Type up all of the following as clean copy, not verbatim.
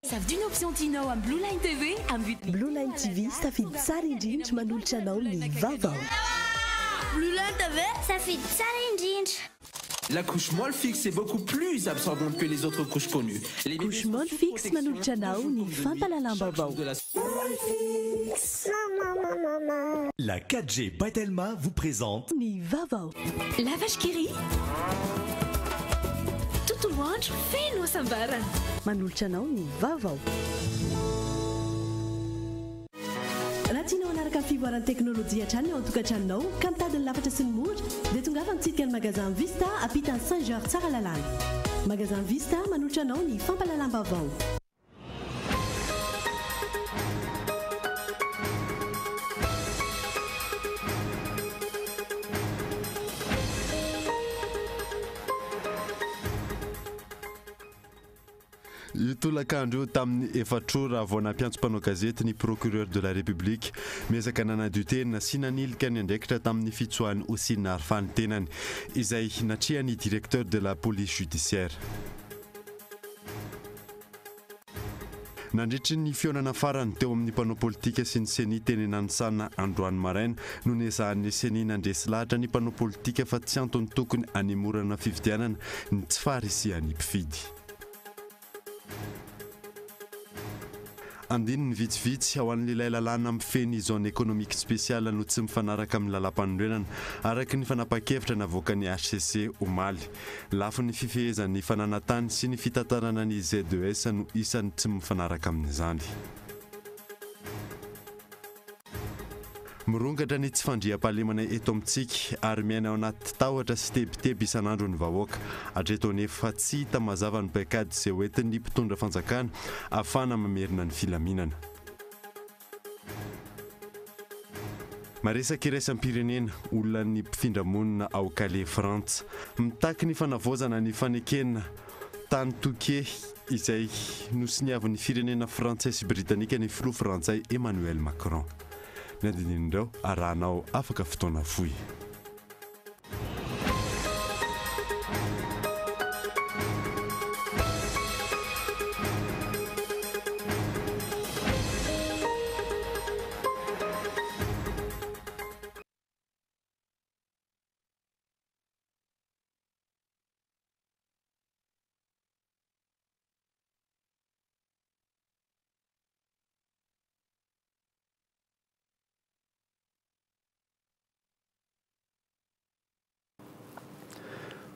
Safidio ny option tianao amin'ny Blue Line TV amin'ny vidiny. Blue Line TV, safidy tsara indrindra manolotra anao ny vaovao. Blue Line TV, safidy tsara indrindra. La couche Molfix est beaucoup plus absorbante que les autres couches connues. Les bébés Couche sont sous Molfix protection manolotra anao toujours ny de nuit, chaque jour fampahalalam-baovao. de la La 4G by Telma vous présente Ny vaovao. La Vache qui rit. Tontolo andro feno hasambarana. Manolotra anao ny vaovao. Raha tianao hanaraka ny fivoaran'ny teknolojia hatrany ao an-tokantranonao ka mitady ny lafatra sy ny mora dia tongava mitsidika ny magasin Vista ampitan'ny Saint Georges Tsaralalàna. Magasin Vista manolotra anao ny fampahalalam-baovao. Io tolakandro io tamin'ny 4 ora vao nampiantso mpanao gazety ny procureur de la République. Miezaka nanadio tena sy nanilika ny andraikitra tamin'ny fitsoahan'i Houcine Arfa ny tenany, izay natrehan'ny directeur de la police judiciaire. Nandritry ny fihaonana farany teo amin'ny mpanao politika sy ny CENI teny Nanisana androany maraina no niezahan'ny CENI nandresy lahatra ny mpanao politika fa tsy antony tokony hanemorana fifidianana ny tsy faharisihan'ny mpifidy. Andininy vitsivitsy ao an'ilay lalàna mifehy ny zone économique spéciale no tsy mifanaraka amin'ny lalàmpanorenana, araka ny fanapahan-kevitra navoakan'ny HCC omaly. Lafiny fifehezan'ny fananantany sy ny fitantanana ny ZES no isan'ny tsy mifanaraka amin'izany. Mirongatra ny tsy fandriampahalemana eto amintsika ary miaina ao anaty tahotra sy tebiteby isan'andro ny vahoaka. Hatreto anefa tsy hita mazava ny paikady izay hoentin'ny mpitondra fanjakana ahafahana mamerina ny filaminana. Maresaka iraisam-pirenena, olan'ny mpifindra monina ao Calais Frantsa. Mitaky ny fanavaozana ny fanekena tany Touquet izay nosoniavin'ny firenena frantsay sy britanika ny filoha frantsay Emmanuel Macron. Ny andinindin'ireo arahanao afaka fotoana fohy.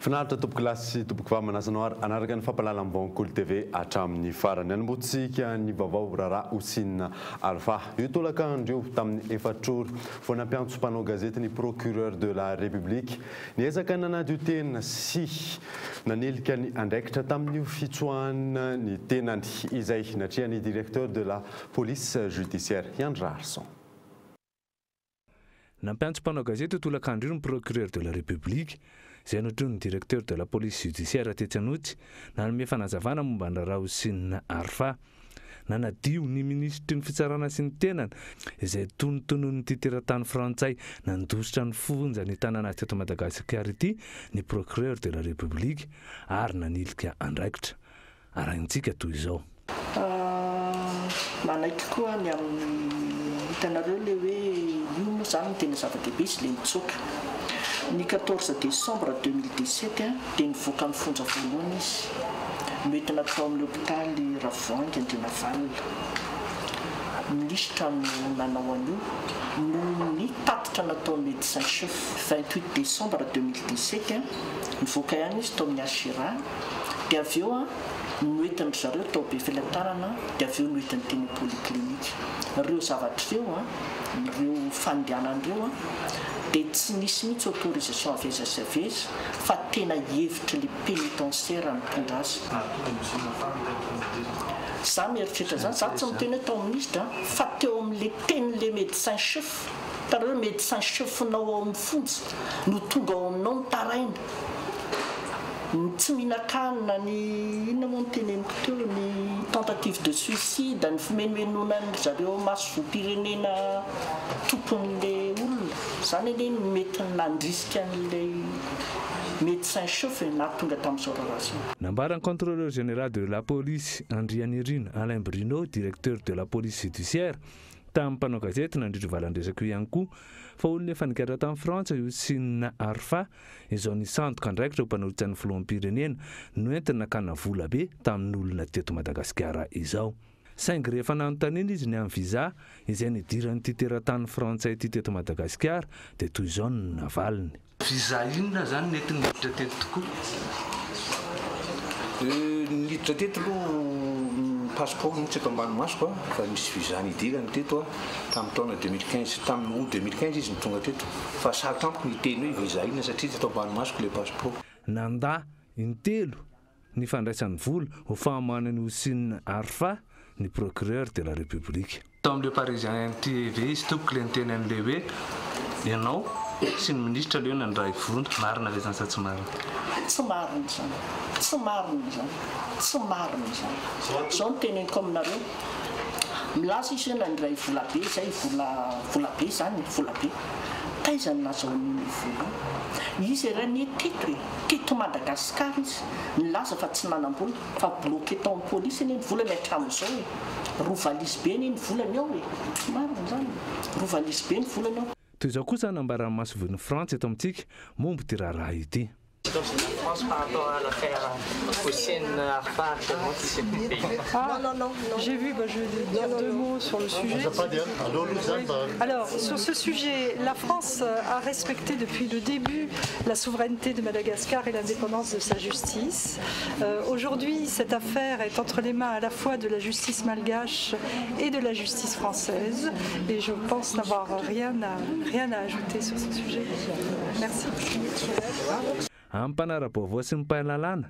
Finaritra tompoko lahy sy tompoko vavy, manasa anao ary hanaraka ny fampahalalam-baovao Kolo TV hatramin'ny farany. Hanombohantsika ny vaovao raharaha Houcine Arfa. Io tolakandro io tamin'ny 4 ora vao nampiantso mpanao gazety ny procureur de la République. Niezaka nanadio tena sy nanilika ny andraikitra tamin'io fitsoahana ny tenany izay natrehan'ny directeur de la police judiciaire Iandry Raharison. Nampiantso mpanao gazety io tolakandro io ny procureur de la République, izay notronin'ny directeur de la police judiciaire tetsy Anotsy, nanome fanazavana momba ny raharaha Houcine Arfa. Nanadio ny minisitry ny fitsarana sy ny tenany, izay tonontonon'ity teratany frantsay nandositra ny fonja nitanana azy teto Madagasikara ity ny procureur de la République ary nanilika andraikitra. Arahintsika toy izao. Manaiky koa ny amin'ny hitanareo ilay hoe io moa izany no tena zava-dehibe izy ilay nitsoaka. Ny 14 décembre 2017 dia nivoaka ny fonja voalohany izy. Noentina tao amin'ny hopitaly Ravoahangy Andrianavalona. Minisitra no nanao an'io noho ny tatitra nataon'ny médecin chef. 28 décembre 2017 nivoaka ihany izy tao amin'ny HRA. Dia avy eo noentin-dry zareo tao Befelatanana, dia avy eo noentiny teny polyclinique. Ireo zavatra ireo, ireo fandehanana ireo dia tsy nisy mihitsy autorisation avy aiza sy avy aiza fa tena hevitr'ilay pénitentiaire nitondra azy. Za mieritreritra izany, za tsy miteny hoe tao amin'ny minisitra fa teo amin'ilay tenin'ilay médecin chef, hitanareo hoe médecin chef-nao ao amin'ny fonja no tonga ao aminao mitaraina. Ny tsy mihinan-kanina, ny inona moa no teneniko teo, ny tentative de suicide, ny fimenomenona an-dry zareo masoivohom-pirenena tompon'ilay olona, izany anie no mety nandrisika an'ilay. médecin chef nahatonga tamin'izao raharaha izao. Nambaran'ny Contrôleur général de la police, Andrianirina Alain Bruno, directeur de la police judiciaire, tamin'ny mpanao gazety nandritra io valan-dresaka io ihany koa fa olona efa nigadra tany Frantsa io Houcine Arfa izao nisandoka andraikitra ho mpanolotsain'ny filoham-pirenena noentina nakana vola be tamin'olona teto Madagasikara izao. Saingy rehefa nanontaniana izy ny amin'ny visa izay nidiran'ity teratany frantsay ity teto Madagasikara dia toy izao no navaliny. Visa inona izany nentiny niditra teto tokoa? Niditra teto aloha ny passeport moa tsy eto ambany masoko fa misy visa nidirany teto tamin'ny taona 2015, tamin'ny août 2015 izy no tonga teto fa sarotra amiko ny hiteny hoe visa inona satria tsy eto ambany masoko ilay passeport. Nandà intelo ny fandraisany vola ho fahamanan'i Houcine Arfa ny procureur de la République. Tao amin'ilay Parisien TV izy tompoko ilay niteny an'ilay hoe ianao sy ny minisitra aleo nandray vola. Marina ve izany sa tsy marina? Tsy marina izany. Tsy marina izany. Tsy marina izany. Izao no teneniko aminareo. Milaza izy hoe nandray vola be izay, vola, vola be izany e, vola be. Taiza no nazahoany io vola io? Izy re anie teto e, teto Madagascar izy, nilaza fa tsy nanam-bola, fa bloqué tao amin'ny polisy anie ny volany hatramin'izao e. Roa valise be anie ny volany ao e. Marina izany e. Roa valise be ny volany ao. Toy izao kosa no nambaran'ny masoivohon'i Frantsa eto amintsika momba ity raharaha ity. France par rapport à l'affaire Houcine Arfa actuellement qui circule pays. Ah, j'ai vu, bah, je vais dire deux mots sur le sujet. Alors, sur ce sujet, la France a respecté depuis le début la souveraineté de Madagascar et l'indépendance de sa justice. Aujourd'hui, cette affaire est entre les mains à la fois de la justice malgache et de la justice française. Et je pense n'avoir rien à, rien à ajouter sur ce sujet. Merci. Amin'ny mpanara-baovao sy ny mpahay lalàna,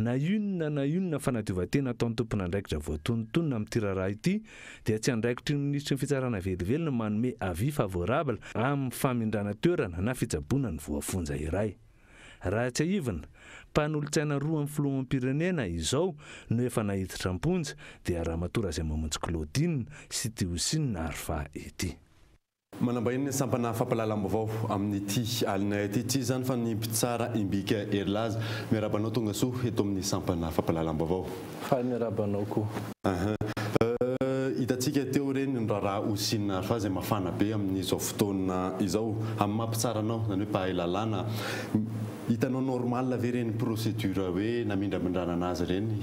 na inona na inona fanadiovan-tena ataon'ny tompon'andraikitra voatonontonona amin'ity raharaha ity dia tsy andraikitry ny minisitry ny fitsarana velively ny manome avis favorable amin'ny famindrana toerana na fitsaboana ny voafonja iray. Raha tsiahivina, mpanolotsaina roa amin'ny filoham-pirenena izao no efa naiditra am-ponja dia Ramatoa Razaimamonjy Claudine sy ity Houcine Arfa ity. Manambahiny ny sampana fampahalalam-baovao amin'ity alina ity. Tsy iza izany fa ny mpitsara Imbika Herilaza. Miarahaba anao tonga soa eto amin'ny sampana fampahalalam-baovao. Faly miarahaba anao koa. Aha. Hitantsika teo ireny ny raharaha Houcine Arfa izay mafana be amin'izao fotoana izao. Amin'ny maha mpitsara anao, izany hoe mpahay lalàna, hitanao normal ve ireny procédure hoe namindramindràna anazy ireny?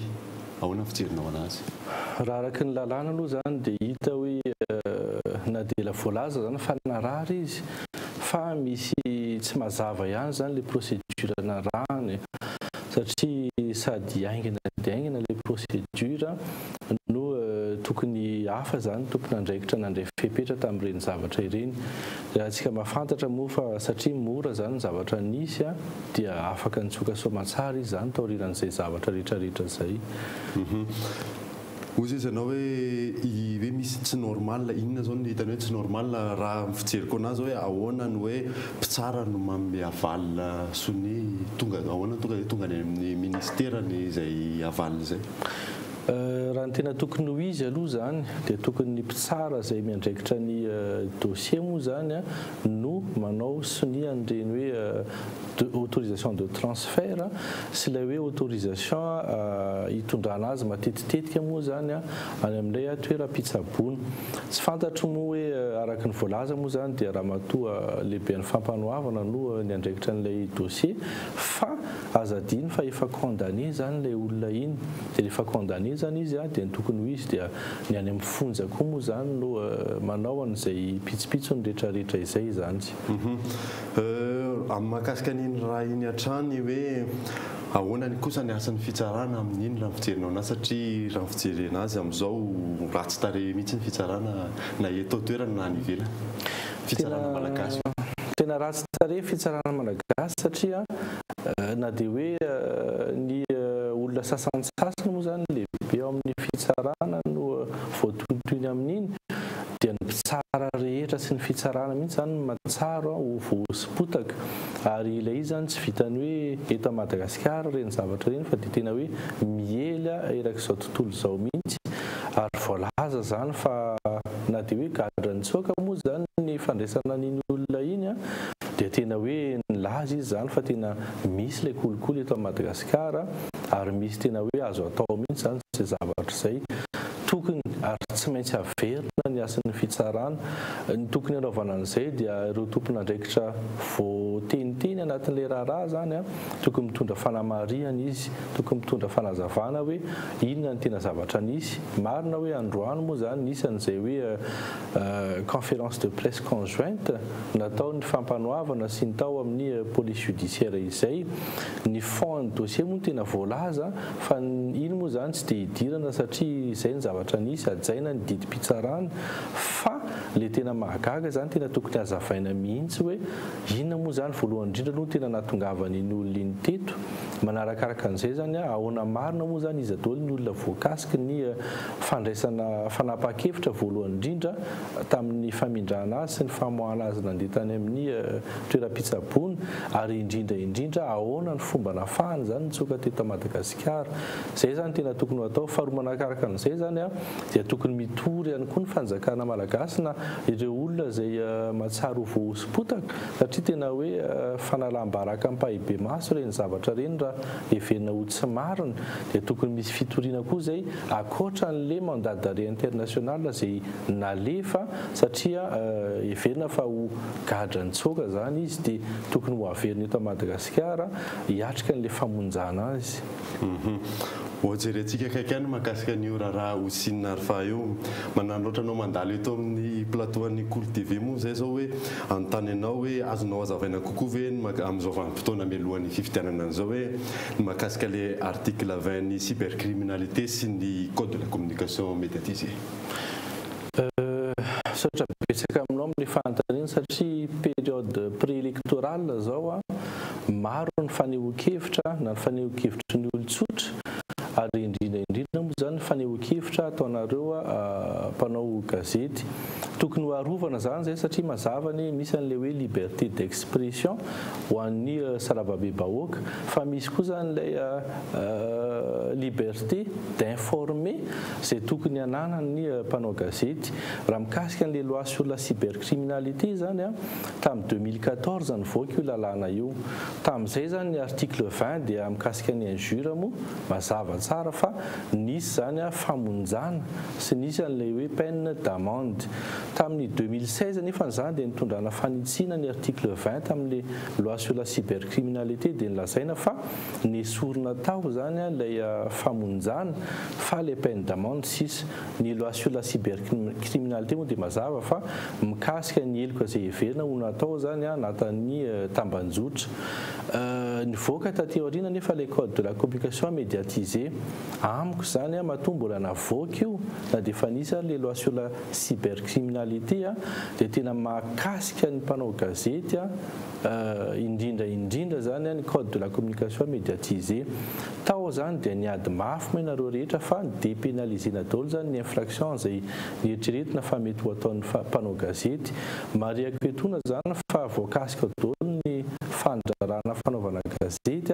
Ahoana ny fijerinao anazy? Raha araka ny lalàna aloha izany dia hita hoe na dia ela voalaza izany fa narary izy fa misy tsy mazava ihany izany ilay procédure narahany satria sady haingana dia haingana ilay procédure no tokony hafa izany tompon'andraikitra nandray fepetra tamin'ireny zavatra ireny. Raha antsika mahafantatra moa fa satria mora izany ny zavatra nisy dia afaka nitsoka soamantsara izy izany taorianan'izay zavatra rehetra rehetra izay. Hoy izy ianao hoe hoe misy tsy normal, inona izao no hitany hoe tsy normal raha ny fijeriko anazy hoe ahoana no hoe mpitsara no manome aval sonia tonga ahoana tonga tonga any amin'ny ministera ny izay aval izay. Raha ny tena tokony ho izy aloha izany dia tokony ny mpitsara izay miandraikitra ny dossier moa izany no manao sonia an'ireny hoe autorisation de transfert sy ilay hoe autorisation hitondrana azy matetitetika moa izany any amin'ilay toeram-pitsaboana. Tsy fantatro moa hoe araka ny voalaza moa izany dia ramatoa lehiben'ny fampanoavana no niandraikitra an'ilay dossier fa aza adino fa efa condamné izany ilay olona iny dia rehefa condamné izany izy dia ny tokony ho izy dia ny any amin'ny fonja koa moa izany no manao an'izay pitsopitsony rehetrarehetra izay izany. Amin'ny mahakasika an'iny raha iny hatrany hoe ahoana ny kosa ny asan'ny fitsarana amin'iny raha ny fijerinao anazy satria raha ny fijerena azy amin'izao ratsy tarehy mihitsy ny fitsarana na eto an-toerana na any ivelany. Fitsarana malagasy io. Tena ratsy tarehy fitsarana malagasy satria na dia hoe ny olona sasantsasany moa izany lehibe ao amin'ny fitsarana no voatohintohiny amin'iny dia ny mpitsara rehetra sy ny fitsarana mihitsy izany no mahatsaro ho voahosim-potaka ary ilay izy izany tsy vitan'ny hoe eto Madagasikara ireny zavatra ireny fa dia tena hoe miely erak'izao tontolo izao mihitsy. Ary voalaza izany fa na dia hoe gadra nitsoaka moa izany ny fandraisana an'iny olona iny dia tena hoe nilaza izy izany fa tena misy ilay kolikoly eto Madagasikara ary misy tena hoe azo atao mihitsy izany izay zavatra izay. Tokony ary tsy maintsy averina ny hasin'ny fitsarana. Ny tokony hanaovana an'izay dia ireo tompon'andraikitra voateniteny anatin'ilay raharaha izany tokony mitondra fanamarihana izy, tokony mitondra fanazavana hoe inona ny tena zavatra nisy. Marina hoe androany moa izany nisy an'izay hoe conférence de presse conjointe nataon'ny fampanoavana sy ny tao amin'ny police judiciaire izay. Ny fond an'ny dossier moa no tena voalaza fa iny moa izany tsy dia idirana satria izay ny zavatra nisy, hajaina ny didim-pitsarana fa ilay tena mahagaga izany tena tokony hazavaina mihitsy hoe Inona moa izany voalohany indrindra aloha no tena nahatongavan'iny olona iny teto? Manarakaraka an'izay izany ahoana marina moa izany iza daholo ny olona voakasiky ny fandraisana fanapahan-kevitra voalohany indrindra tamin'ny famindrana azy sy ny famoahana azy nandeha tany amin'ny toeram-pitsaboana ary indrindra indrindra ahoana ny fomba nafahany izany nitsoaka teto Madagasikara? Izay izany tena tokony ho atao. Faharoa manakaraka an'izay izany dia tokony mitory ihany koa ny fanjakana malagasy na ireo olona izay mahatsiaro ho voahoso-potaka satria tena hoe fanalam-baraka ampahibemaso ireny zavatra ireny raha heverina ho tsy marina dia tokony misy fitoriana koa izay ankoatra an'ilay mandat d'arrêt international izay nalefa satria heverina fa ho gadra nitsoaka izany izy dia tokony ho averina eto Madagasikara hiatrika an'ilay famonjana azy. Hojerentsika akaiky ihany mahakasika an'io raharaha Houcine Arfa io. Manararaotra anao mandalo eto amin'ny plateau an'ny Kolo TV moa izay izao hoe hanontany anao hoe azonao hazavaina kokoa ve ny amin'izao vanim-potoana mialohan'ny fifidianana an'izao hoe ny mahakasika ilay article 20 ny cybercriminalité sy ny code de la communication médiatisée. Misaotra betsaka aminao amin'ilay fanontaniana satria période pré-électorale izao. Maro ny fanehoan-kevitra na ny fanehoan-kevitry ny olon-tsotra ary indrindra indrindra moa izany ny fanehoan-kevitra ataonareo mpanao gazety. Tokony ho arovana izany izay satria mazava anie misy an'ilay hoe liberté d'expression ho an'ny sarababem-bahoaka fa misy koa izany ilay liberté d'informer izay tokony hananan'ny mpanao gazety. Raha mikasika an'ilay loi sur la cybercriminalité izany, Tamin'ny 2014 nivoaka io lalàna io. Tamin'izay izany ny article 20 dia mikasika ny injure moa mazava tsara fa nisy izany famonjana sy nisy an'ilay hoe peine d'amende. Tamin'ny 2016 anefa izany dia nitondrana fanitsiana ny article 20 tamin'ilay loi sur la cybercriminalité dia nolazaina fa nesorina tao izany ilay famonjana fa ilay peine d'amende sisa. Ny loi sur la cybercriminalité moa dia mazava fa mikasika ny heloka izay heverina ho natao izany anatin'ny tambanjotra. Nivoaka taty aoriana anefa ilay code de la communication médiatisée. Amiko izany matoa mbola navoaka io na dia efa nisy ary ilay loi sur la cybercriminalité dia tena mahakasika ny mpanao gazety indrindra indrindra izany ny code de la communication médiatisée. Tao izany dia niady mafy moa ianareo rehetra fa ni-depénaliser-na daholo izany ny infraction izay nieritreretina fa mety ho ataon'ny mpanao gazety. Marihako etoana izany fa voakasika daholo ny fandrarana fanaovana gazety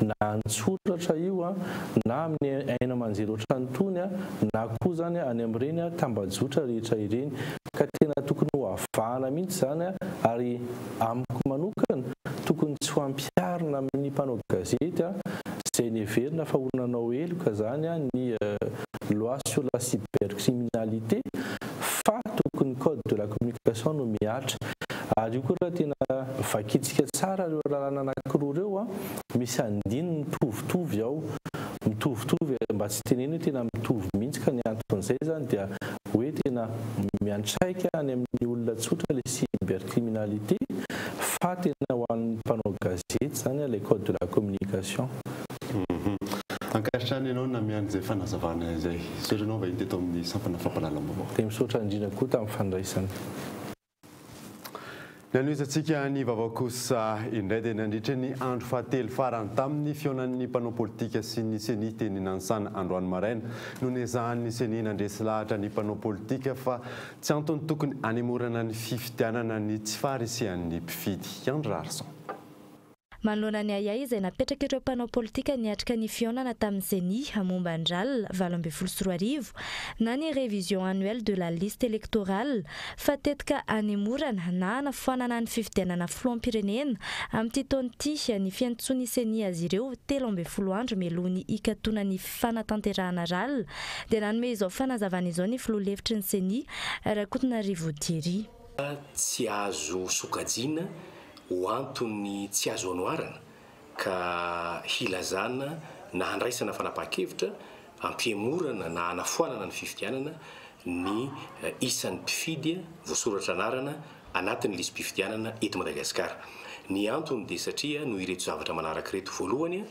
na an-tsoratra io na amin'ny haino aman-jery ohatran'itony na koa izany any amin'ireny tambajotra rehetra ireny. Ka tena tokony ho avahana mihitsy izany ary Amiko manokana, tokony tsy ho ampiharina amin'ny mpanao gazety izay neverina fa ho nanao heloka izany ny loi sur la cybercriminalité fa tokony code de la communication no mihatra. Ary io koa raha tena vakintsika tsara ireo lalàna anankiroa ireo, misy andininy mitovitovy ao, mitovitovy mba tsy teneno hoe tena mitovy mihitsy ka ny anton'izay izany dia hoe tena miantraika any amin'ny olona tsotra ilay cybercriminalité fa tena ho an'ny mpanao gazety izany ilay code de la communication. Ankasitrahana ianao namiany izay fanazavana izay. Misaotra anao vahiny teto amin'ny sampana fampahalalam-baovao. Dia misaotra indrindra koa tamin'ny fandraisana. Ny hanohizantsika ny vaovao kosa indray dia nandritra ny andro fahatelo farany tamin'ny fihaonan'ny mpanao politika sy ny Ceni teny Nanisana androany maraina no nezahan'ny Ceni nandresy lahatra ny mpanao politika fa tsy antony tokony hanemorana ny fifidianana ny tsy faharisihan'ny mpifidy. Andry Raharison. Manoloana ny ahiahy izay napetrak'ireo mpanao politika niatrika ny fihaonana tamin'ny Ceni momba ny RAL 2018 na ny Révision annuelle de la liste électorale fa tetika hanemorana na hanafoanana ny fifidianana filoham-pirenena amin'ity taona ity ny fiantsoan'ny Ceni azy ireo 13 andro mialoha ny hikatonan'ny fanatanterahana RAL dia nanome izao fanazavana izao ny filoha lefitry ny Ceni Rakotonarivo Thierry. Tsy azo sokajiana ho antony tsy azo anoharana ka hilazana na handraisana fanapahan-kevitra hampihemorana na hanafoanana ny fifidianana ny isan'ny mpifidy voasoratra anarana anatin'ny lisi-pifidianana eto Madagasikara. Ny antony dia satria noho ireto zavatra manaraka ireto. Voalohany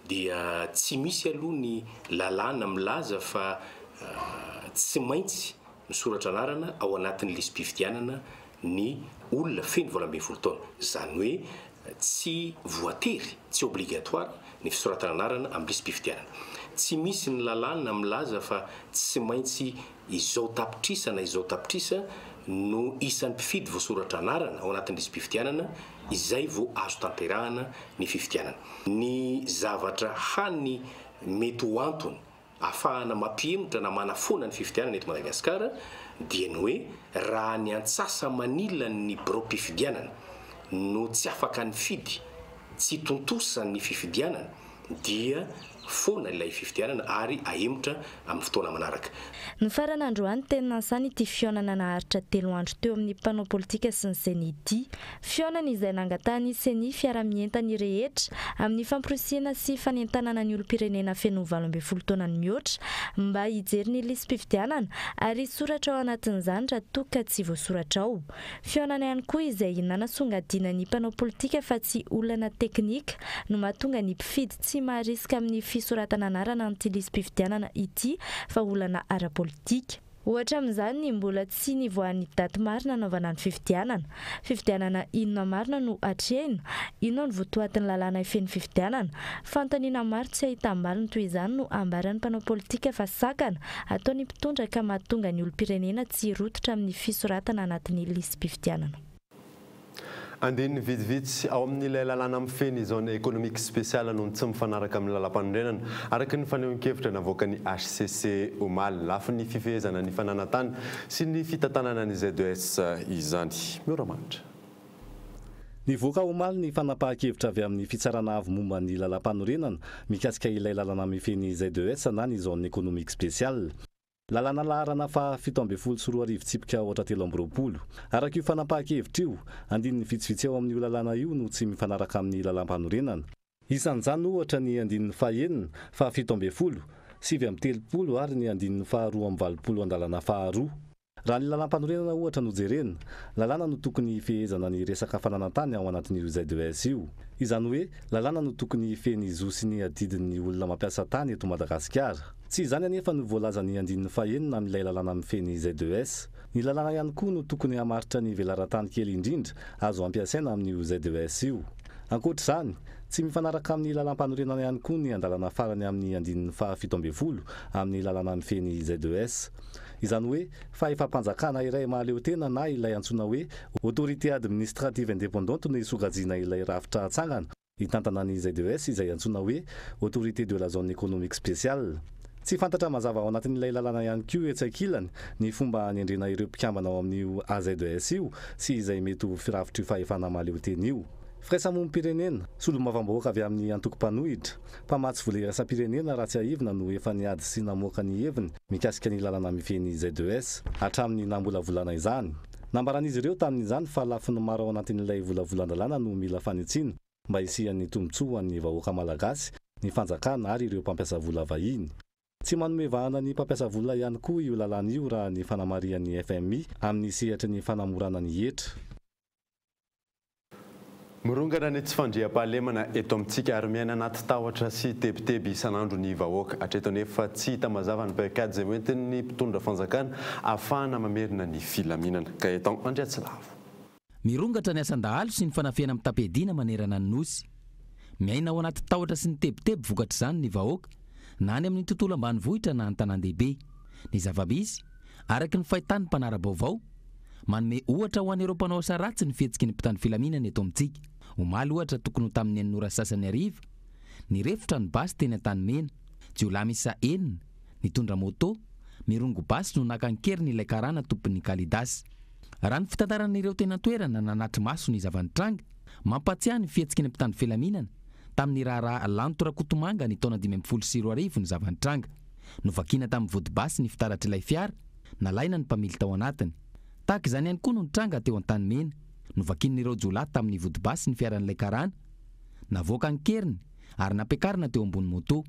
dia tsy misy aloha ny lalàna milaza fa tsy maintsy misoratra anarana ao anatin'ny lisi-pifidianana ny olona feno 18 taona. Izany hoe tsy voatery, tsy obligatoire, ny fisoratana anarana amin'ny lisi-pifidianana. Tsy misy ny lalàna milaza fa tsy maintsy izao tapitrisa na izao tapitrisa no isan'ny mpifidy voasoratra anarana ao anatin'ny lisi-pifidianana izay vao azo tanterahana ny fifidianana. Ny zavatra hany mety ho antony Ahafahana mampihemotra na manafoana ny fifidianana eto Madagasikara dia ny hoe raha ny antsasa-manilan'ny biraom-pifidianana no tsy afaka nifidy, tsy tontosa ny fifidianana dia foana ilay fifidianana ary ahemotra amin'ny fotoana manaraka. Nifarana androany teny Nansana ity fihaonana naharitra telo andro teo amin'ny mpanao politika sy ny Ceni ity. Fihaonana izay nangatahan'ny Ceni fiaraha-mientan'ny rehetra amin'ny famporisihana sy fanentanana ny olom-pirenena feno 18 taona ny mihoatra mba hijery ny lisi-pifidianana ary hisoratra ao anatin'izany raha toa ka tsy voasoratra ao. Fihaonana ihany koa izay nanasongadina ny mpanao politika fa tsy olana teknika no mahatonga ny mpifidy tsy maharisika amin'ny fisoratana anarana amin'ity lisi-pifidianana ity fa olana ara-politika. Ohatra amin'izany ny mbola tsy nivoahan'ny daty marina hanaovana ny fifidianana. Fifidianana inona marina no atrehina? Inona no votoatin'ny lalàna hifehy ny fifidianana? Fanontaniana maro tsy ahitam-baliny toy izany no ambaran'ny mpanao politika fa sakana ataon'ny mpitondra ka mahatonga ny olom-pirenena tsy hirototra amin'ny fisoratana anatin'ny lisi-pifidianana. Andininy vitsivitsy ao amin'ilay lalàna mifehy ny zone économique spéciale no tsy mifanaraka amin'ny lalàmpanorenana, araka ny fanehoan-kevitra navoakan'ny hcc omaly. Lafiny fifehezana ny fananan-tany sy ny fitantanana ny ZES izany. Mioramanitra. Nivoaka omaly ny fanapahan-kevitra avy amin'ny Fitsarana Avo momba ny Lalàmpanorenana mikasika ilay lalana mifehy ny ZES na ny zone économique spéciale. Lalàna laharana faha 2017 tsipika aotra 23. Araka io fanapahan-kevitra io, andininy vitsivitsy ao amin'io lalàna io no tsy mifanaraka amin'ny lalàmpanorenana. Isan'izany ohatra ny andininy fahenina, faha 17, 39 ary ny andininy faha 82 andalana faharoa. Raha ny lalàmpanorenana ohatra no jerena, lalàna no tokony hifehezana ny resaka fananan-tany ao anatin'io ZES io. Izany hoe lalàna no tokony hifehy ny zo sy ny adidin'ny olona mampiasa tany eto Madagasikara. Tsy izany anefa no voalazan'ny andininy fahenina amin'ilay lalàna mifehy ny ZES. Ny lalàna ihany koa no tokony hamaritra ny velaran-tany kely indrindra azo ampiasaina amin'io ZES io. Ankoatra izany, tsy mifanaraka amin'ny lalàmpanorenana ihany koa ny andalana farany amin'ny andininy faha 17 amin'ny lalàna mifehy ny ZES. Izany hoe fahefam-panjakana iray mahaleo tena na ilay antsoina hoe autorité administrative indépendante no isokajiana ilay rafitra atsangana hitantana ny ZES izay antsoina hoe autorité de la zone économique spéciale. Tsy fantatra mazava ao anatin'ilay lalàna ihany koa etsy ankilany ny fomba hanendrena ireo mpikambana ao amin'io AZES io sy izay mety ho firafitr'io fahefana mahaleo tena io. Firaisamonim-pirenena, solombavambahoaka avy amin'ny antoko mpanohitra, mpamatsy vola iraisam-pirenena raha tsiahivina no efa niady sy namoaka ny heviny mikasika ny lalana mifehy ny ZES hatramin'ny namolavolana izany. Nambaran'izy ireo tamin'izany fa lafiny maro ao anatin'ilay volavolan-dalàna no mila fanitsiana mba hisian'ny tombontsoa ho an'ny vahoaka malagasy, ny fanjakana ary ireo mpampiasa vola vahiny. Tsy manome vahana ny mpampiasa vola ihany koa io lalàna io raha ny fanamarihan'ny FMI amin'ny sehatry ny fanamorana ny hetra. Mirongatra ny tsy fandriampahalemana eto amintsika ary miaina anaty tahotra sy tebiteby isan'andro ny vahoaka. Hatreto anefa tsy hita mazava ny paikady izay hoentin'ny mpitondra fanjakana ahafahana mamerina ny filaminana. Gaëtan Andriatsilavo. Mirongatra ny asan-dahalo sy ny fanafihana mitam-piadiana manerana ny Nosy. Miaina ao anaty tahotra sy ny tebiteby vokatr'izany ny vahoaka, na any amin'ny tontolo ambanivohitra na an-tanàn-dehibe. Ny zava-misy, araka ny fahitan'ny mpanara-baovao, Manome ohatra ho an'ireo mpanao asa ratsy ny fihetsiky ny mpitandro filaminana eto amintsika. Omaly ohatra tokony ho tamin'ny enina ora sasany hariva, nirefotra ny basy teny Antanimena. Jiolahy miisa enina, nitondra moto, mirongo basy no naka an-keriny ilay karana tompon'ny Kalidas. Raha ny fitantaran'ireo teny an-toerana nanatri-maso ny zava-nitranga, mampahatsiahy ny fihetsiky ny mpitandro filaminana tamin'ny raharaha Lanto Rakotomanga ny taona 2015 ny zava-nitranga. Novakiana tamin'ny vody basy ny fitaratr'ilay fiara, nalaina ny mpamily tao anatiny. Tahaka izany ihany koa no nitranga teo Antanimena. Novakian'ireo jiolahy tamin'ny vody basy ny fiaran'ilay karana, navoaka an-keriny ary nampiakarina teo ambony moto.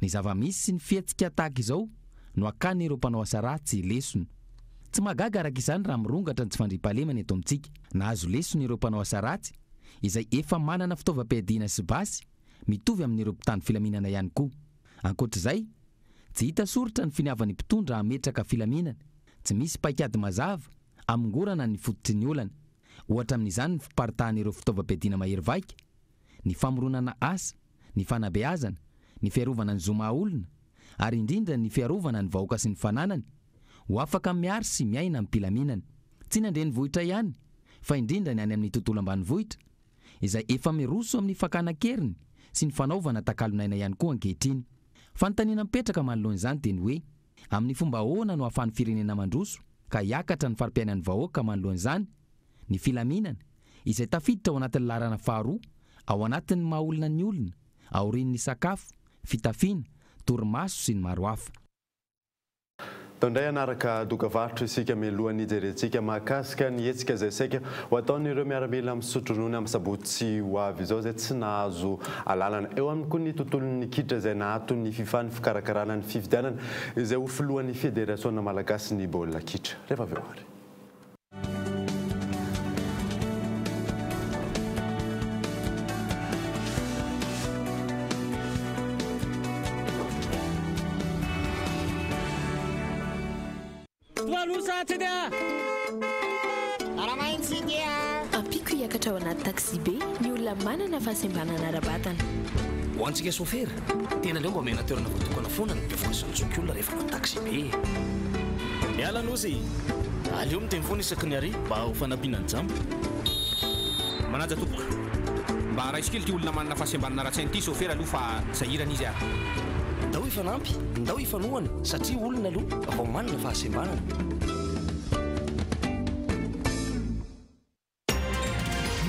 Ny zava-misy sy ny fihetsika tahaka izao no hakan'ireo mpanao asa ratsy lesona. Tsy mahagaga araka izany raha mirongatra ny tsy fandriampahalemana eto amintsika. Nahazo lesona ireo mpanao asa ratsy izay efa manana fitaovam-piadiana sy basy mitovy amin'ireo mpitandro filaminana ihany koa. Ankoatra izay, tsy hita soritra ny finiavan'ny mpitondra hametraka filaminana. Tsy misy paikady mazava hamongorana ny fototry ny olana. Ohatra amin'izany ny fiparitahan'ireo fitaovam-piadiana mahery vaika, ny famoronana asa, ny fanabeazana, ny fiarovana ny zo maha olona, ary indrindra ny fiarovana ny vahoaka sy ny fananany ho afaka miary sy miaina amim-pilaminana. Tsy ny an-drenivohitra ihany fa indrindra ny any amin'ny tontolo ambanivohitra izay efa miroso amin'ny fakana an-keriny sy ny fanaovana takalon'aina ihany koa ankehitriny. Fanontaniana mipetraka manoloana izany dia ny hoe amin'ny fomba ahoana no ahafahan'ny firenena mandroso ka hiakatra ny fari-piainan'ny vahoaka manoloana izany? Ny filaminana, izay tafiditra ao anatin'ny laharana faharoa ao anatin'ny maha olona ny olona, aorian'ny sakafo, fitafiana, torimaso sy ny maro hafa. Tao indray hanaraka dokavarotra isika mialohan'ny hijerentsika mahakasika ny hetsika izay saika ho ataon'ireo miaramila misotro ronono amin'ny sabotsy ho avy izao izay tsy nahazo alalana. Eo aminy koa ny tontolon'ny kitra izay nahaton'ny fifa ny fikarakarana ny fifidianana izay ho filohan'ny federasiona malagasin'ny baolina kitra. Rehefa avy eo ary. Ampiako hiakatra ao anaty taxi-be ny olona manana fahasembanana ara-batana. Ho antsika sôfera, tena aleo mba omena toerana voatokana foana ny bevoka sy ny zokiolona rehefa manao taxi-be e. Miala Nosy e! Aleo miteny foana isaky ny arrêt mba ho fanampiana ny jamba. Manaja tompoko. Mba raiso kely ity olona manana fahasembanana ara-tsaina ity sôfera aloha fa sahirana izy ary. Ndao hifanampy, ndao hifanohana satria olona aloha vao manana fahasembanana.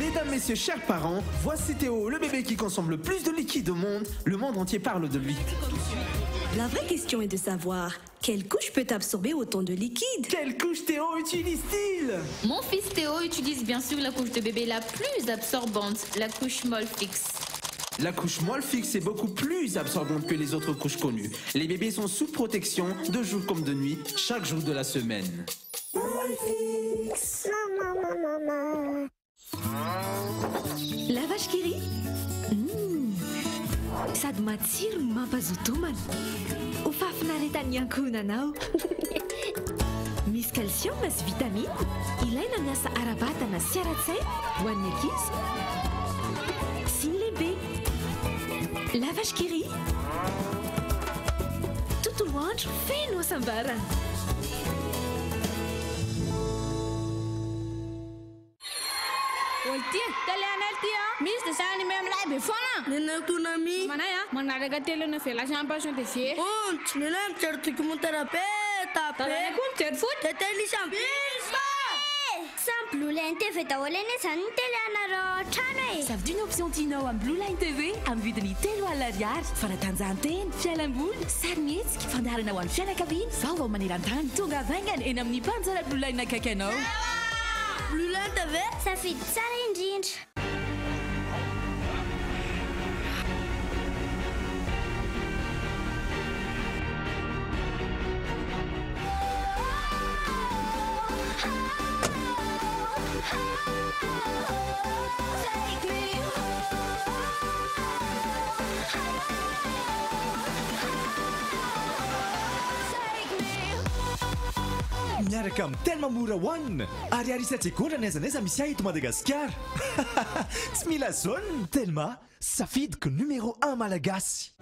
Mesdames, messieurs, chers parents, voici Théo, le bébé qui consomme le plus de liquide au monde. Le monde entier parle de lui. La vraie question est de savoir quelle couche peut absorber autant de liquide Quelle couche Théo utilise-t-il Mon fils Théo utilise bien sûr la couche de bébé la plus absorbante, la couche Molfix. La couche Molfix est beaucoup plus absorbante que les autres couches connues. Les bébés sont sous protection de jour comme de nuit, chaque jour de la semaine. Molfix. Maman, maman, La vache qui rit Mmh. Sady matsiro no mampazoto homana. Ho fahafinaretan'ny ankohonanao. Misy calcium sy vitamine ilaina miasa ara-batana sy ara-tsaina ho an'ny ankizy sy ny lehibe. La vache qui rit. Tontolo andro feno hasambarana. Olo ty, télé anay ty a. Misy dessin animé milay be foana. Nenay Konami. Mamanay a, manaraka télénovela sy Passion TV. Ontsy, nenay mijery documentaire be da be. Dadanay koa mijery foot. De tennis am. Samy Blue Line TV daholo anie zany ny télé anareo ao an-trano e. Safidio ny option tianao amin'ny Blue Line TV amin'ny vidiny 30 ariary. Fanatanjahantena, fialamboly, sarimihetsika, fandaharana ho an'ny fianakaviana, vaovao maneran-tany. Tonga vaingana eny amin'ny mpanjara Blue Line akaiky anao. Blue Line TV, safidy tsara indrindra. Miaraka amin'ny Telma Mora One ary ary isa-tsegondra n'aiza n'aiza misy ahy eto Madagasikara. Tsy mila zone Telma, safidiko numéro 1 malagasy.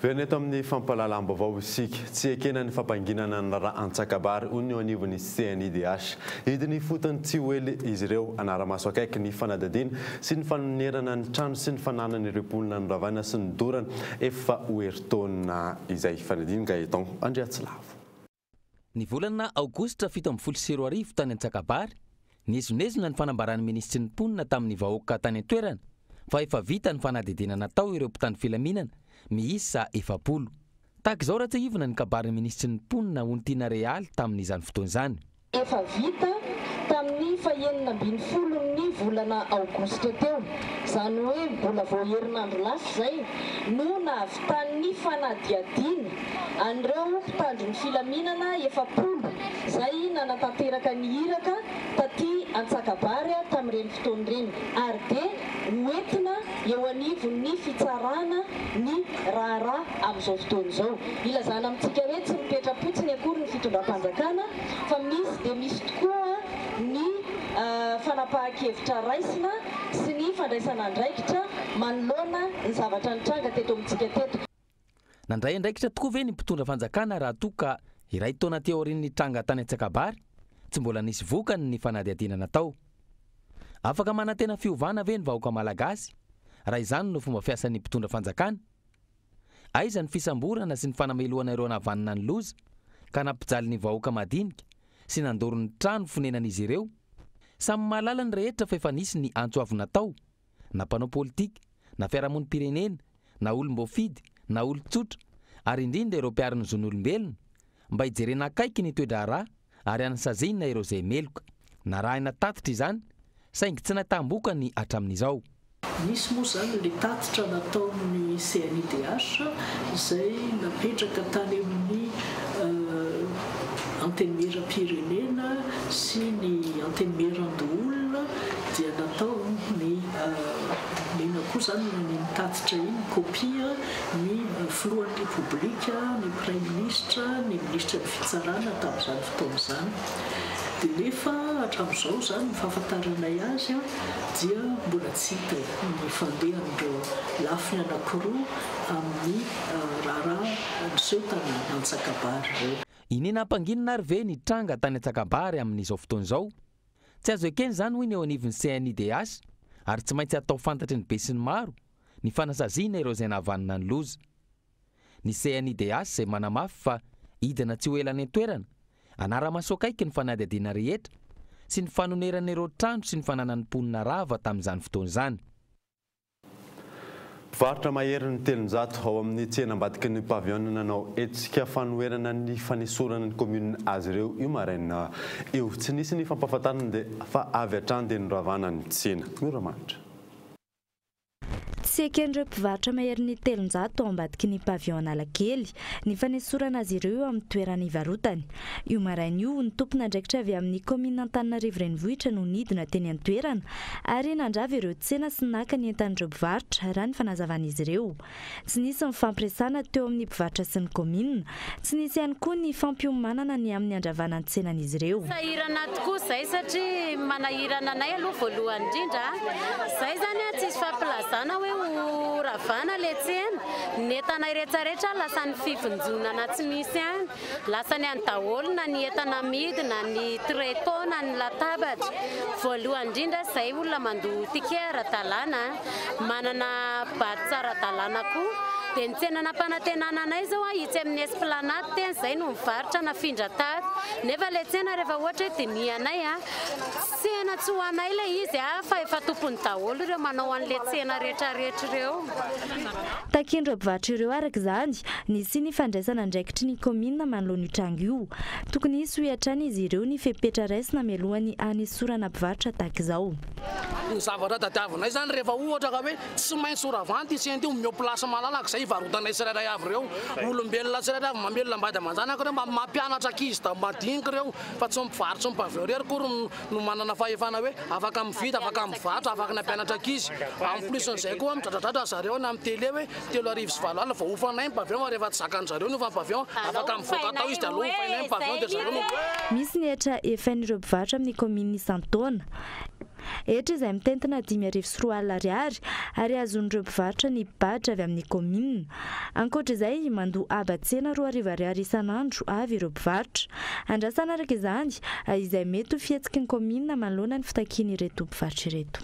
Miverina eto amin'ny fampahalalam-baovao isika. Tsy ekena ny fampanginana ny raharaha Antsakabary, hoy ny eo anivon'ny CNIDH. Hidina ifotony tsy ho ela izy ireo hanara-maso akaiky ny fanadihadiana sy ny fanonerana ny trano sy ny fananan'ireo mponina noravaina sy nodorana efa ho herintaona izay. Fanadihadiana Gaëtan Andriatsilavo. Ny volana aogositra 2017 tany Antsakabary, niezonezona ny fanambaran'ny minisitry ny mponina tamin'ny vahoaka tany an-toerana fa efa vita ny fanadihadiana natao ireo mpitandro filaminana miisa 40. Tahaka izao raha tsiahivina ny kabarin'ny minisitry ny mponina Ontiana Realy tamin'izany fotoana izany. Efa vita tamin'ny fahenina ambin'ny folon'ny volana aogositra teo, izany hoe mbola vao herinandro lasa izay, no nahavitan'ny fanadihadiana an'ireo mpitandro ny filaminana 40 izay nanatanteraka ny iraka taty Antsakabary tamin'ireny fotoana ireny, ary dia hoentina eo anivon'ny fitsarana ny raharaha amin'izao fotoana izao. Ilazana amintsika hoe tsy mipetra-potsiny akory ny fitondram-panjakana fa misy dia misy tokoa ny fanapahan-kevitra raisina sy ny fandraisana andraikitra manoloana ny zavatra nitranga teto amintsika teto. Nandray andraikitra tokoa ve ny mpitondra fanjakana raha toa ka iray taona teo aorian'ny tranga tany Antsakabary tsy mbola nisy vokany ny fanadihadiana natao? Afaka manantena fiovana ve ny vahoaka malagasy raha izany no fomba fiasan'ny mpitondra fanjakana? Aiza ny fisamborana sy ny fanamelohana ireo nahavanona ny loza ka nampijaly ny vahoaka madinika sy nandoro ny trano fonenan'izy ireo? Samy mahalala ny rehetra fa efa nisy ny antso avo natao, na mpanao politika, na fiarahamonim-pirenena, na olom-boafidy, na olon-tsotra, ary indrindra ireo mpiaro ny zon'olombelona, mba hijerena akaiky ny toe-draharaha ary hanasaziana ireo izay meloka. Narahina tatitra izany, saingy tsy nahitam-bokany hatramin'izao. Nisy moa izany ilay tatitra nataon'ny CNIDH izay napetraka tany amin'ny Antenimierampirenena sy ny Antenimierandoholona dia natao ny nomena koa izany iny tatitra iny kopia ny Filohan'ny Repoblika, ny Praiminisitra, ny Minisitry ny Fitsarana tamin'izany fotoana izany. Dia nefa hatramin'izao izany ny fahafantaranay azy dia mbola tsy hita ny fandehan'ireo lafiny anankiroa amin'ny raharaha niseho tany Antsakabary ireo. Iniana ampanginina ary ve ny tranga tany Antsakabary amin'izao fotoana izao? Tsy azo ekena izany hoy ny eo anivon'ny CNIDH ary tsy maintsy atao fantatry ny besinimaro ny fanasaziana ireo izay nahavanona ny loza. Ny CNIDH izay manamafy fa hidina tsy ho ela any an-toerana, hanara-maso akaiky ny fanadihadiana rehetra sy ny fanonerana ireo trano sy ny fananan'ny mponina rava tamin'izany fotoana izany. Mpivarotra maherin'ny 300 ao amin'ny tsena ambadiky ny pavillon nanao hetsika fanoherana ny fanesorana ny commune azy ireo io maraina io. Tsy nisy ny fampahafantarana dia fa avy hatrany dia noravana ny tsena. Mioramanitra. Tsy eken'ireo mpivarotra maherin'ny 300 ao ambadiky ny pavillon Analakely ny fanesorana azy ireo eo amin'ny toerana ivarotany. Io maraina io, ny tompon'andraikitra avy amin'ny kaominina Antananarivo Renivohitra no nidina teny an-toerana ary nandrava ireo tsena sy naka ny entan'ireo mpivarotra, raha ny fanazavan'izy ireo. Tsy nisy ny fampiresahana teo amin'ny mpivarotra sy ny kaominina. Tsy nisy ihany koa ny fampiomanana ny amin'ny handravana ny tsenan'izy ireo. Sahirana tokoa izay satria manahirana anay aloha voalohany indrindra. Izay izany tsisy fampilazana hoe ho ravana ilay tsena. Ny entanay rehetrarehetra lasan'ny fivonjonana tsy misy any. Lasany any daholo na ny entana amidy na ny tréteau na ny latabatra. Voalohany indrindra izay olona mandoa ticket ara-dalàna, manana badge ara-dalàna koa. Dia ny tsena nampanantenana anay izao itsy amin'ny Esplanade teny izay no mivarotra nafindra tato. Nefa ilay tsena rehefa ohatra hoe dinihanay, tsena tsy ho anay ilay izy fa efa tompony daholo ireo manao an'ilay tsena rehetrarehetra ireo. Takian'ireo mpivarotra ireo araka izany ny hisian'ny fandraisana andraikitry ny kaominina manoloana io tranga io. Tokony hisy hoy hatrany izy ireo ny fepetra raisina mialohan'ny hanesorana mpivarotra tahaka izao. Ny zavatra tadiavinay izany rehefa ohatra ka hoe tsy maintsy ho ravana ity tsena ity, omeo place malalaka izay hivarotanay tsirairay avy ireo. Olombelona tsirairay avy mamelona am-bady aman-janaka ireo, mba mampianatra ankizy da madinika ireo fa tsy ny mpivarotra sy ny mpaveo irery akory no manana fahefana hoe afaka mividy, afaka mivarotra, afaka ny hampianatra ankizy. En plus n'izay koa midradradradra zareo any amin'ny télé hoe 8800 vao hofanay ny pavillon fa rehefa tsy zakan-dry zareo ny hofan'ny pavillon afaka mivoaka tao izy dia aleo hofainay ny pavillon dia zareo no Misy ny hetra efain'ireo mpivarotra amin'ny kaominina isan-taona. Hetra izay mitentina 2005 ariary ary azon'ireo mpivarotra ny badge avy amin'ny kaominina. Ankoatra izay, mandoa haba-tsena 2000 ariary isan'andro avy ireo mpivarotra. Andrasana araka izany izay mety ho fihetsiky ny kaominina manoloana ny fitakian'ireto mpivarotra ireto.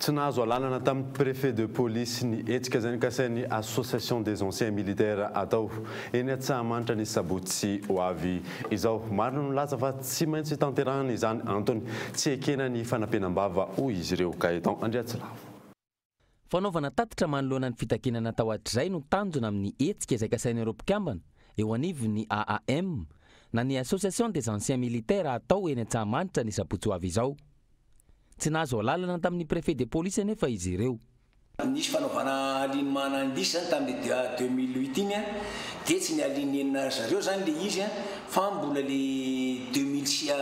Tsy nahazo alalana tamin'ny Préfet de police ny hetsika izay nokasain'ny Association des anciens militaires atao eny Antsahamanitra ny sabotsy ho avy izao. Maro no nilaza fa tsy maintsy tanterahana izany antony tsy ekena ny fanampenam-bava hoy izy ireo. Gaëtan Andriatsilavo. Fanaovana tatitra manoloana ny fitakiana natao hatrizay no tanjona amin'ny hetsika izay kasain'ireo mpikambana eo anivon'ny AAM na ny Association des Anciens Militaires hatao eny Antsahamanitra ny sabotsy ho avy izao. Tsy nahazo alalana tamin'ny Préfet de police anefa izy ireo. Nisy fanaovana alignement indice zany tamin'le 2008 iny an, dia tsy ny aligner-na zareo zany le izy an, fa mbola le 2006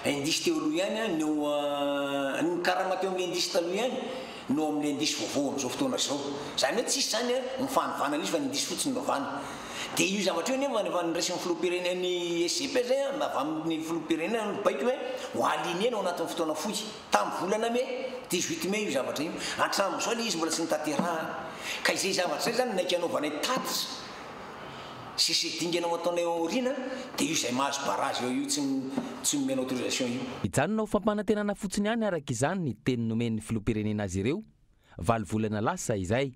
indice teo aloha ihany an no ny karama teo amin'le indice taloha ihany no amin'le indice vaovao amin'izao fotoana izao. Izany hoe tsisy zany an ny fanovana an'izy fa ny indice fotsiny no ovana. Dia io zavatra io anefa efa noraisin'ny filoham-pirenena ny SGP zay an, avy amin'ny filoham-pirenena ny baiko hoe ho aligner-na ao anatin'ny fotoana fohy. Tamin'ny volana mey, 18 mai io zavatra io. Hatramin'izao ilay izy mbola tsy notanterahana. Ka izay zavatra izay izany naika hanaovanay tatitra sy izay dingana ho ataonay ao aoriana dia io izay mahazo barrage eo io tsy tsy nomena autorisation io. Hijanona ho fampanantenana fotsiny ihany araka izany ny teny nomen'ny filoham-pirenena azy ireo, valo volana lasa izay.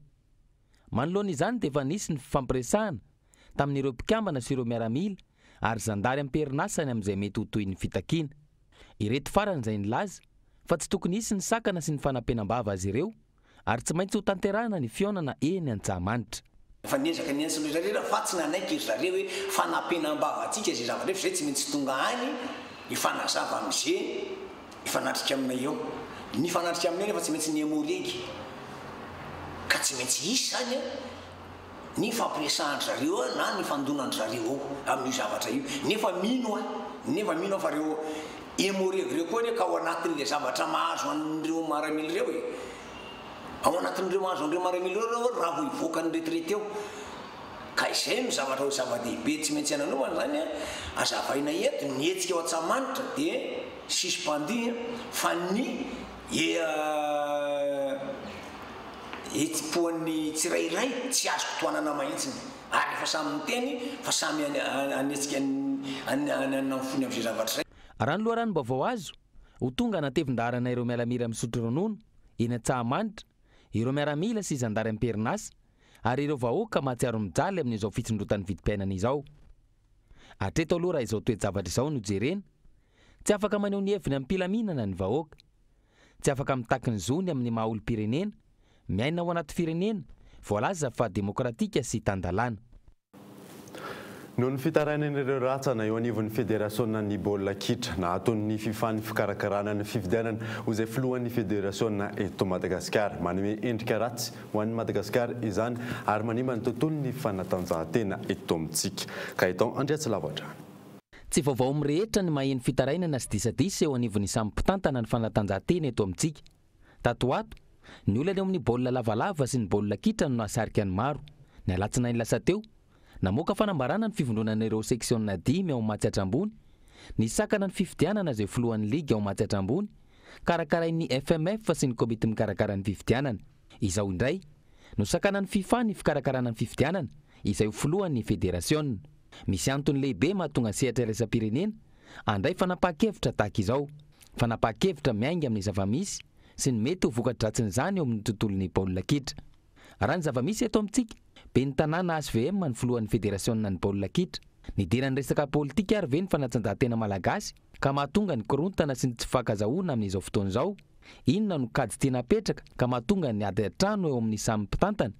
Manoloana izany dia efa nisy ny fifampiresahana tamin'ireo mpikambana sy ireo miaramila ary zandary am-perinasa ny amin'izay mety ho tohin'ny fitakiana. Ireto farany izay nilaza fa tsy tokony hisy ny sakana sy ny fanampenam-bava azy ireo ary tsy maintsy hotanterahina ny fihaonana eny Antsahamanitra. Efa niezaka niantso ry zareo fa tsy nanaiky ry zareo hoe fanampenam-bava antsika izay zavatra io fa izay tsy maintsy tonga any hifanazava amin'ze hifanatrika aminay eo. Ny hifanatrika aminay nefa tsy maintsy ny Emmo-Reg ka tsy maintsy hisy izany an! ny fampiresahan-dry zareo eo na ny fandonan-dry zareo eo amin'io zavatra io. Nefa mino aho, nefa mino aho fa ireo Emmo-Reg ireo koa anie ka ao anatin'ilay zavatra mahazo an'ireo maramila ireo e! Ao anatin'ireo mahazo an'ireo maramila ireo ireo raha vao hivoaka ny retraite eo. Ka izay no zavatra ho zava-dehibe tsy maintsy hananovana izany an, azavaina eto, ny hetsika ao Antsahamanitra dia suspendu fa ny hetsi-poan'ny tsirairay tsy azoko tohanana mahintsiny ary efa samy miteny fa samy hanetsika ny hanana ny fony amin'izay zavatra izay. Raha ny loharanom-baovao azo, ho tonga hanatevin-daharana ireo miaramila misotro ronono eny Antsahamanitra, ireo miaramila sy zandary am-perinasa ary ireo vahoaka mahatsiaro mijaly amin'izao fitsondrotan'ny vidim-piainana izao. Hatreto aloha raha izao toe-javatra izao no jerena, tsy afaka maneho ny heviny amim-pilaminana ny vahoaka. Tsy afaka mitaky ny zony amin'ny maha olom-pirenena, miaina ao anaty firenena voalaza fa demokratika sy tan-dalàna. Noho ny fitarainan'ireo rantsana eo anivon'ny federasionan'ny baolina kitra, naaton'ny Fifa ny fikarakarana ny fifidianana ho izay filohan'ny federasiona eto Madagasikara. Manome endrika ratsy ho an'i Madagasikara izany ary manimba ny tontolon'ny fanatanjahantena eto amintsika. Gaëtan Andriatsilavo hatrany. Tsy vaovao amin'ny rehetra ny maheno fitarainana sy disadisa eo anivon'ny samy mpitantana ny fanatanjahantena eto amintsika. Tato ho ato, ny olana eo amin'ny baolina lavalava sy ny baolina kitra no nahasarika ny maro. Ny alatsinainy lasa teo, namoaka fanambarana ny fivondronana ireo seksiona dimy ao Matsiatra Ambony, nisakana ny fifidianana izay filohan'ny ligy ao Matsiatra Ambony, karakarain'ny FMF sy ny komity mikarakara ny fifidianana. Izao indray, nosakanan'ny Fifa ny fikarakarana ny fifidianana izay ho filohan'ny federasiona. Misy antony lehibe mahatonga ny sehatra iraisam-pirenena handray fanapahan-kevitra tahaka izao. Fanapahan-kevitra miainga amin'ny zava-misy sy ny mety ho voka-dratsin'izany eo amin'ny tontolon'ny baolina kitra. Raha ny zava-misy eto amintsika, ben'ny tanàna hvm ny filohan'ny federasionina ny baolina kitra. Nidiran'ny resaka politika ary ve ny fanatanjahantena malagasy ka mahatonga ny korontana sy ny tsy fifankazahoana amin'izao fotoana izao? Inona no kajy tiana apetraka ka mahatonga ny ady an-trano eo amin'ny samy mpitantana?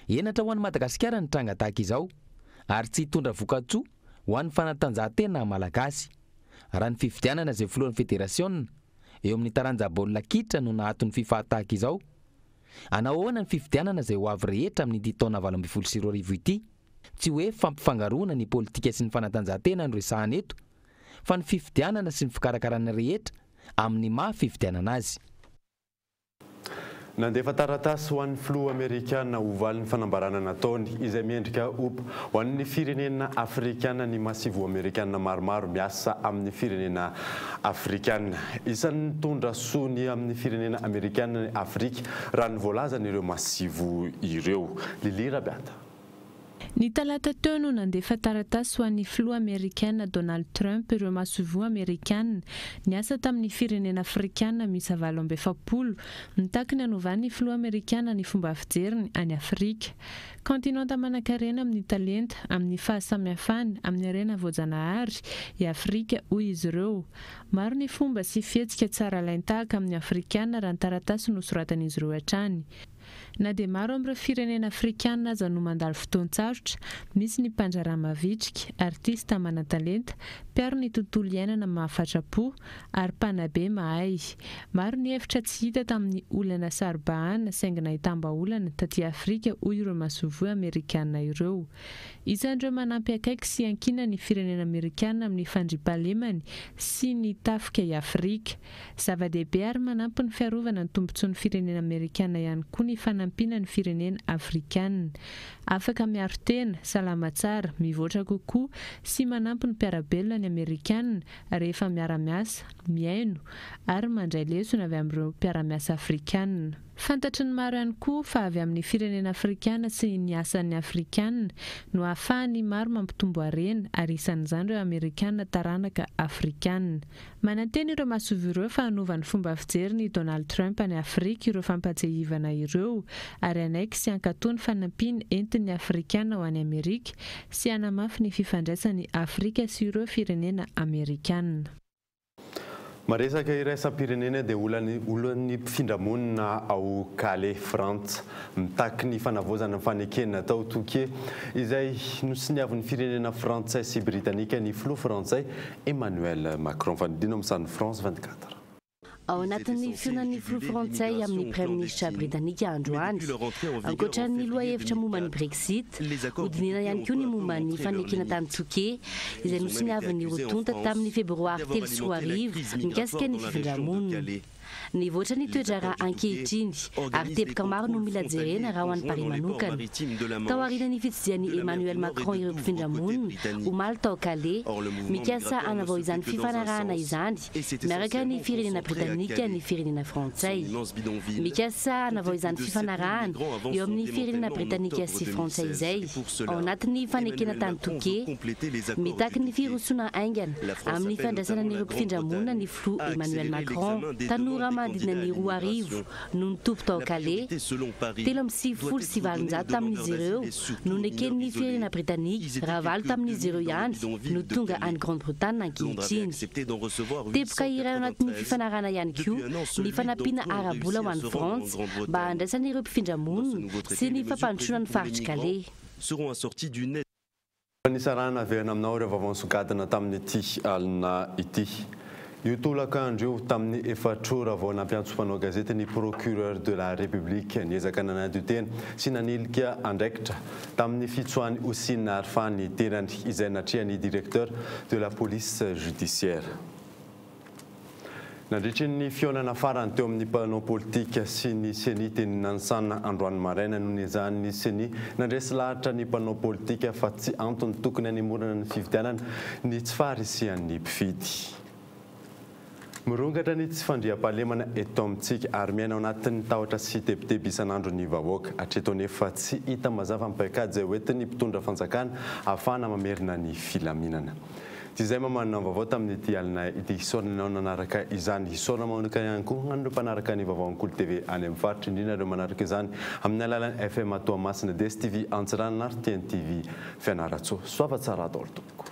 Henatra ho an'i Madagasikara ny tranga tahaka izao ary tsy hitondra vokatsoa ho an'ny fanatanjahantena malagasy. Raha ny fifidianana izay filohan'ny federasiona eo amin'ny taranja baolina kitra no nahato ny Fifa tahaka izao, hanao ahoana ny fifidianana izay ho avy rehetra amin'ity taona 2018 ity? Tsy hoe fampifangaroana ny politika sy ny fanatanjahantena no resahana eto fa ny fifidianana sy ny fikarakarana rehetra amin'ny maha fifidianana azy. Nandefa taratasy ho an'ny filoha amerikana ho valin'ny fanambarana nataony izay miendrika ompa ho an'ny firenena afrikana ny masoivoho amerikana maromaro miasa amin'ny firenena afrikana. Isan'ny nitondra soa ny amin'ny firenena amerikana ny Afrika raha ny voalazan'ireo masoivoho ireo. Lily Rabiata. Ny talata teo no nandefa taratasy ho an'ny filoha amerikana Donald Trump ireo masoivoho amerikana niasa tamin'ny firenena afrikana miisa 48 mitaky ny hanovan'ny filoha amerikana ny fomba fijeriny any Afrika. Kaontinanta manankarena amin'ny talenta, amin'ny fahasamihafana, amin'ny harena voajanahary i Afrika, hoy izy ireo. Maro ny fomba sy fihetsika tsara alain-tahaka amin'ny Afrikana raha ny taratasy nosoratan'izy ireo hatrany. Na dia maro amin'ireo firenena afrikana aza no mandalo fotoan-tsarotra, misy ny mpandraharaha mavitrika, artista manan-talenta, mpiaro ny tontolo iainana mahafatra-po, ary mpanabe mahay. Maro ny hevitra tsy hita tamin'ny olana saro-bahana saingy nahitam-bahaolana taty Afrika hoy ireo masoivoho amerikana ireo. Isan'ireo manampy akaiky sy iankinan'ny firenena amerikana amin'ny fandriampahalemany sy ny tafika i Afrika. Zava-dehibe ary manampy ny fiarovana ny tombontsoan'ny firenena amerikana ihany koa ny fanampiana ny firenena afrikana. Afaka miaro tena, salama tsara, mivoatra kokoa sy manampy ny mpiara-belona ny amerikana rehefa miara-miasa, mihaino ary mandray lesona avy amin'ireo mpiara-miasa afrikana. Fantatry ny maro ihany koa fa avy amin'ny firenena afrikana sy ny asan'ny afrikana no ahafahan'ny maro mampitombo harena ary isan'izany ireo amerikana taranaka afrikana. Manantena ireo masoivoho ireo fa hanova ny fomba fijeriny i Donald Trump any Afrika ireo fampatsiahivana ireo ary hanaiky sy hankatoa ny fanampiana entin'ny Afrikana ho any Amerika sy hanamafy ny fifandraisan'i Afrika sy ireo firenena Amerikana. Maresaka iraisam-pirenena dia olan'ny olan'ny mpifindra-monina ao Calais, Frantsa. Mitaky ny fanavaozana ny fanekena tao Touquet izay nosoniavin'ny firenena frantsay sy britanika ny filoha frantsay Emmanuel Macron. Fanidina ao amin'ny sarin'ny France 24. Ao anatin'ny fihaonan'ny filoha frantsay amin'ny praiminisitra britanika androany, ankoatra ny lohahevitra momba ny Brexit, hodinihina ihany koa ny momba ny fanekena tany Touquet izay nosoniavin'ny roa tonta tamin'ny febroary 2003 mikasika ny fifindra-monina. Nivoatra ny toe-draharaha ankehitriny ary teboka maro no mila jerena raha ho an'i Paris manokana. Tao aorian'ny fitsidihan'i Emmanuel Macron ireo mpifindra monina omaly tao Calais, mikasa hanavao izany fifanarahana izany miaraka ny firenena britanika ny firenena frantsay. Mikasa hanavao izany fifanarahana eo amin'ny firenena britanika sy frantsay izay ao anatin'ny fanekena tany Touquet. Mitaky ny firosoana haingana amin'ny fandraisana an'ireo mpifindra monina ny filoha Emmanuel Macron. Tanora manodidina ny 2000 no nitoby tao Calais. 893 tamin'izy ireo no neken'ny firenena britanika, raha valo tamin'izy ireo ihany no tonga any Grande-Bretagne ankehitriny. Teboka iray ao anatin'ny fifanarahana ihany koa ny fanampiana ara-bola ho an'i Frantsa mba handraisana ireo mpifindra monina sy ny fampandrosoana ny faritr'i Calais. Nisarahana averina aminao ireo vaovao nisongadina tamin'ity alina ity. Io tolakandro io, tamin'ny efatr'ora vao nampiantso mpanao gazety ny Procureur de la République niezaka nanadio tena sy nanilika andraikitra tamin'ny fitsoahan'i Houcine Arfa ny tenany izay natrehan'ny Directeur de la Police Judiciaire. Nandritry ny fihaonana farany teo amin'ny mpanao politika sy ny Ceni teny Nanisana androany maraina no niezahan'ny Ceni nandresy lahatra ny mpanao politika fa tsy antony tokony hanemorana ny fifidianana ny tsy faharisihan'ny mpifidy. Mirongatra ny tsy fandriampahalemana eto amintsika ary miaina ao anatin'ny tahotra sy tebiteby isan'andro ny vahoaka. Hatreto anefa tsy hita mazava ny paikady izay hoentin'ny mpitondra fanjakana ahafahana mamerina ny filaminana. Dia izay mamanina ny vaovao tamin'ity alina ity. Isaorana ianao nanaraka izany. Isaorana manokana ihany koa an'ireo mpanaraka ny vaovaon'ny Kolo TV any amin'ny faritra, indrindra ireo manaraka izany amin'ny alalan'ny FM Toamasina, DSTV Antsiranana ary TNTV Fianarantsoa. Soava tsara daholo tompoko.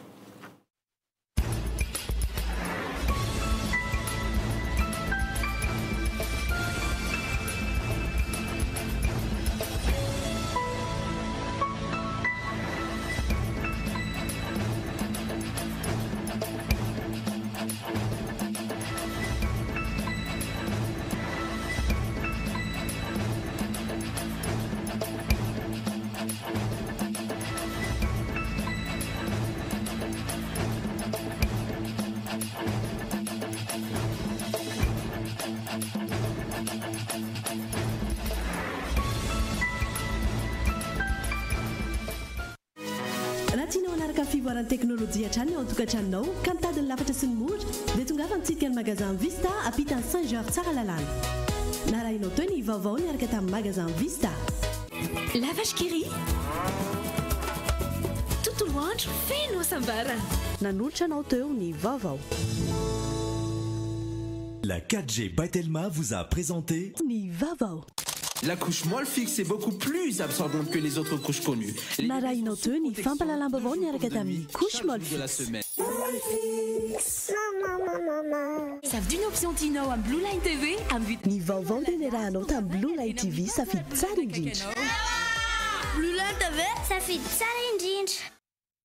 fivoaran'ny teknolojia hatrany ao an-tokantranonao ka mitady ny lafatra sy ny mora dia tongava mitsidika ny magasin Vista ampitan'ny Saint Georges Tsaralalàna. Narahinao teo ny vaovao niaraka tamin'ny magasin Vista. La Vache qui rit. Tontolo andro feno hasambarana. Nanolotra anao teo ny vaovao. La 4G by Telma vous a présenté ny vaovao. La couche Molfix est beaucoup plus absorbante que les autres couches connues. Narahinao teo ny fampahalalam-baovao niaraka tamin'ny couche De la Molfix. semaine. Safidio ny option tianao amin'ny Blue Line TV amin'ny Ny vaovao dia niarahanao tamin'ny Blue Line TV safidy tsara indrindra. Blue Line TV safidy tsara indrindra.